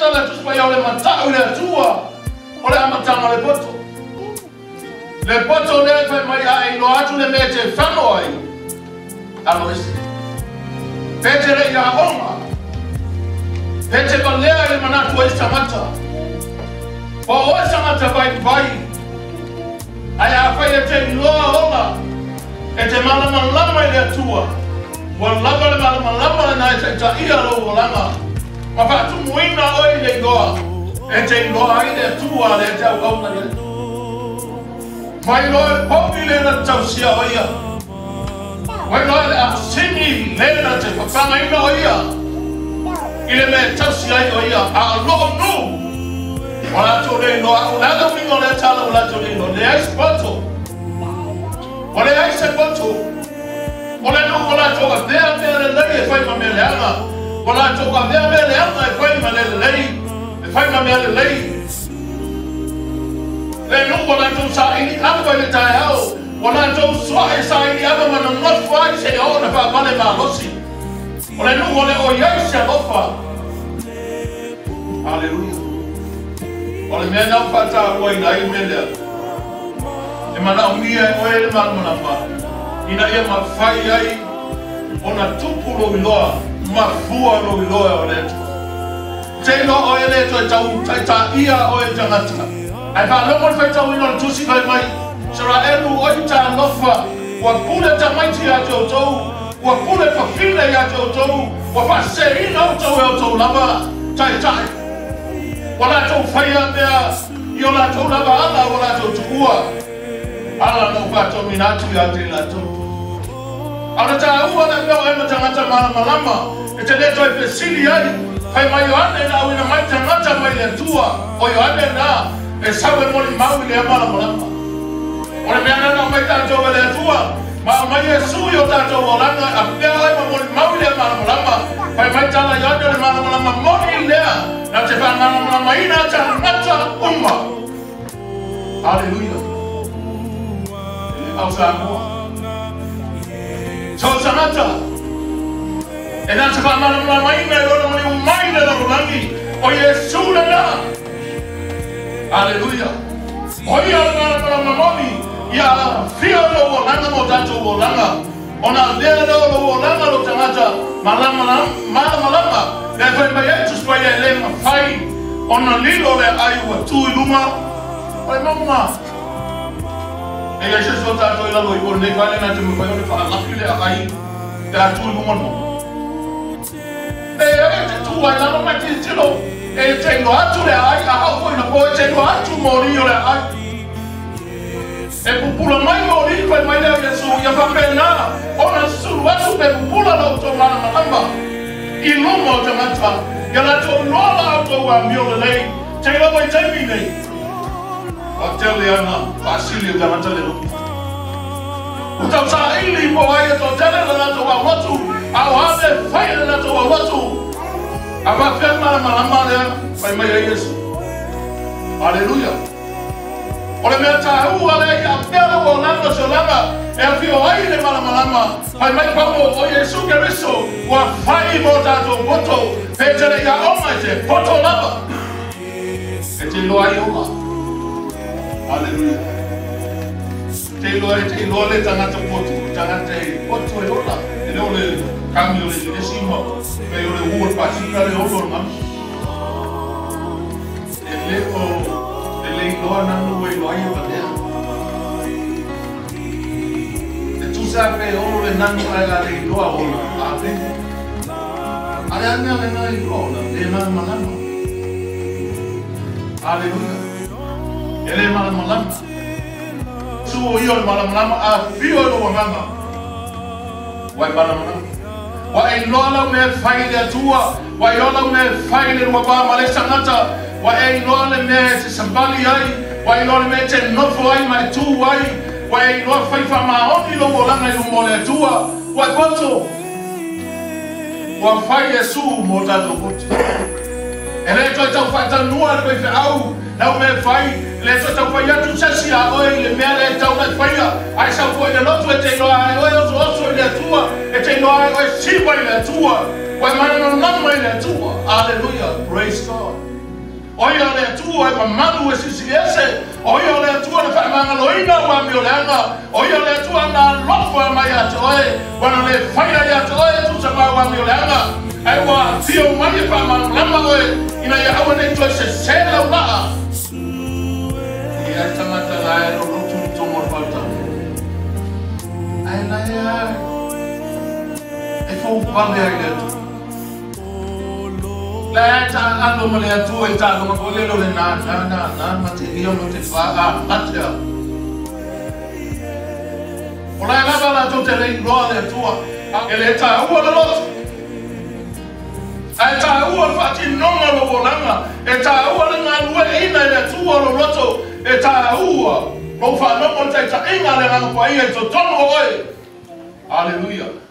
tala e Tusi Paia o le mata'u i le Atua o le amataga o le poto. Le poto lea e fai mai a e iloa atu le mea e te fago ai, alo ese. Pe te le i aoga, pe te valea i le manatu ai tagata, po o oe tagata vaivai, ae afai e te iloa ola, e te malamalama i le Atua, ua lava le malamalama lenā e taitaia lou olaga, ma faatumuina oe i le iloa, e te iloa ai le Atua lea e te auauna i ai. Mai loa le povi le na tausia o ia. Mai loa le asini le na te fafagaina o ia. I le mea e tausi ai o ia, a o loo nu. O latou le iloa, o le ala uiga o lea tala o latou le iloa, leai se poto. O leai se poto. O le nuu o latou avea mea lelei e fai ma mea leaga. O latou avea mea leaga e fai ma mea lelei. E fai ma mea lelei. Le nuu o latou saili ava i le taeao. O latou suae saili ava ma nonofo ai seia oo ina faavale malosi. O le nuu o le o i ai se alofa. Aleluia. O le mea lena ua faatauaina ai le mea lea. E manaomia e oe le malamalama ina ia mafai ai ona tupu lou iloa ma fua lou iloa o le Atua. Te iloa oe e le toe tau taitaia oe e tagata. Ae faalogo le faitauina o le Tusi fai mai, Isaraelu, oi talofa, ua pule tamaiti ia te outou, ua pule fafine ia te outou, ua faaseseina outou e outou lava taitai. Ua latou faia mea i o latou lava ala ua latou tuua ala na ou faatonuina atu ia te i latou. A o le taua le mea o oe ma tagata malamalama e te le toe fesili ai, fai mai Ioane na auina mai tagata mai le Atua, o Ioane na e sau e molimau i lea malamalama. O le mea lena na aumai tatou e le Atua, ma aumai Iesu i o tatou olaga, a pea oe ma molimau i lea malamalama, fai mai tala Ioane o le malamalama moni lea na te faamalamalamaina tagata uma. Aleluia. E le pau Samoa. So tagata e na te faamalamalamaina i lona maliu mai le lalolagi, o Iesu lena. Aleluia. O ia le malamalama moni, ia aafia lou olaga ma o tatou olaga. Ona avea lea o lou olaga lou tagata malamalama, lea e fai mai ai Tusi Paia e le mafai ona lilo le aai ua tu i luga o le mauga. E i ai se isi o tatou i lalo ifo o lenei fale na te mafai ona faalafi le aai pe a tu i luga o le mauga. E ai e te tu ai lalo ma e tilotilo e te iloa atu le aai, a oo foi ina po e te iloa atu moli o le aai. E pupula mai moli, fai mai lea o Iesu, ia faapena ona sulu atu pe pupula lo outou malamalama i luma o tagata, ia latou iloa la outou amio lelei, te iloa mai taimi nei. Ua tele ana faasili o tagata le lotu. Ua tau saili po o ai e toatele le latou aulotu, a o a mea e fai e le latou aulotu. A faapefea le malamalama lea fai mai ai Iesu? Aleluia! O le mea taua lea ia avea lau olaga o se olaga e afio ai le malamalama, fai mai Paulo, o Iesu Keriso ua fai mo tatou poto, pe te le i aoga i te poto lava e te iloa ai ola. Aleluia. Te iloa, e te iloa le tagata poto, o le tagata e poto e ola, e le o le kami o le lesi ma pei o le ū o le pasika le olo o le manu. E le o e le iloa nanu ua iloa ai e valea. E tusa pe olo le nanu ae a le iloa ola, amene. A le a mea lena e iloa ola, le malamalama. Aleluia. E le malamalama. Su o ia o le malamalama, afio i lou agaga. Ua e malamalama. Ua e iloa lau mea e fai i le Atua, ua iloa lau mea e fai i le lua va ma le tagata, ua e iloa le mea e te savali ai, ua iloa le mea e te nofo ai ma e tu ai, ua e iloa fai faamaoni lou olaga i luma o le Atua, ua e poto. Ua fai Iesu mo tatou poto. E le toe tau faatalanoa le faifeau lau mea e fai, e le toe tau fai atu se isi a oe i le mea lea e tau ona e faia, ae sau foi le loto e te iloa ai oe osooso i le Atua, e te iloa ai oe siva i le Atua, ua e malamalama i le Atua. Aleluia! Praise God! O ia le Atua e mamalu e silisili ese. O ia le Atua na faamagaloina ua amioleaga. O ia le Atua na alofa mai ia te oe, ua na lē faia ia te oe e tusa ma au amioleaga, ae ua afio mai e faamalamalama oe ina ia aua nei toe sesē lau laa. E i ai tagata la e lolotu i totonu o le fautau, ae la e a e foupale ai le Atua. La e taaalo ma le Atua i taaloga foi lele o le nānā nānā ma te ia ma te fā a mate a. O la e lava latou te le iloa le Atua. E le taua le loto, ae taua le faatinoga o lou olaga. E taua le galueaiina e le Atua o lou loto. E taua lou faalogo i le taitaiga a le Agaga Paia i totonu o oe. Aleluia.